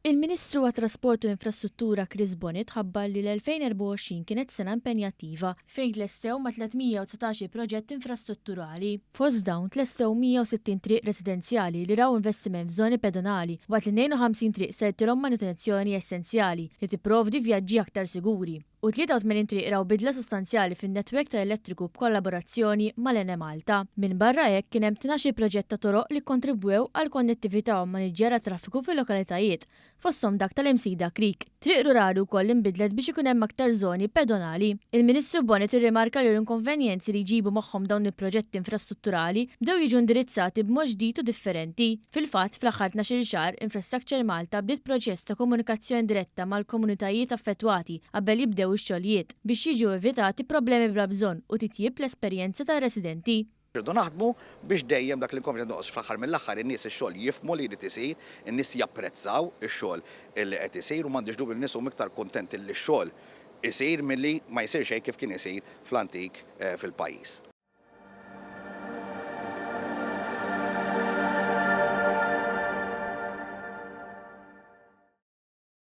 Il-Ministru għat-Trasport u l-Infrastruttura Chris Bonett ħabbar li l-2024 kienet sena impenjattiva fejn tlestew ma' 319 proġett infrastrutturali. Fost dawn tlestew 160 triq residenzjali li raw investiment f'żoni pedonali, waqt li 52 triq sartilhom manutenzjoni essenzjali li tipprovdi vjaġġi aktar siguri. U 83 triq raw bidla sostanzjali fin-netwerk ta' elettriku b'kollaborazzjoni mal-Enemalta. Minn barra hekk, kien hemm 12 proġett ta' toroq li kontribwew għal konnettività u maniġġjar traffiku fil-lokalitajiet, fosthom dak tal-Imsida Creek. Triq rurali wkoll inbidlet biex ikun hemm aktar żoni pedonali. Il-Ministru Bonett irrimarka li l-inkonvenjenzi li jġibu magħhom dawn il-proġetti infrastrutturali bdew jiġu indirizzati b'mod ġdid u differenti. Fil-fatt, fl-aħħar 12 xahar, Infrastructure Malta bdiet proċess ta' komunikazzjoni diretta mal-komunitajiet affettwati qabel jibdew ix-xogħlijiet biex jiġu evitati problemi bla bżonn u titjib l-esperjenza tar-residenti. Irridu naħdmu biex dejjem dak l-inkonvenjent noqos. Fl-aħħar mill-aħħar, in-nies ix-xogħol jifhmu li jrid isir, in-nies japprezzaw ix-xogħol li qed isir u m'għandix dubju n-nies huma iktar kuntenti li x-xogħol isir milli ma jsir xejn kif kien isir fl-antik fil-pajjiż.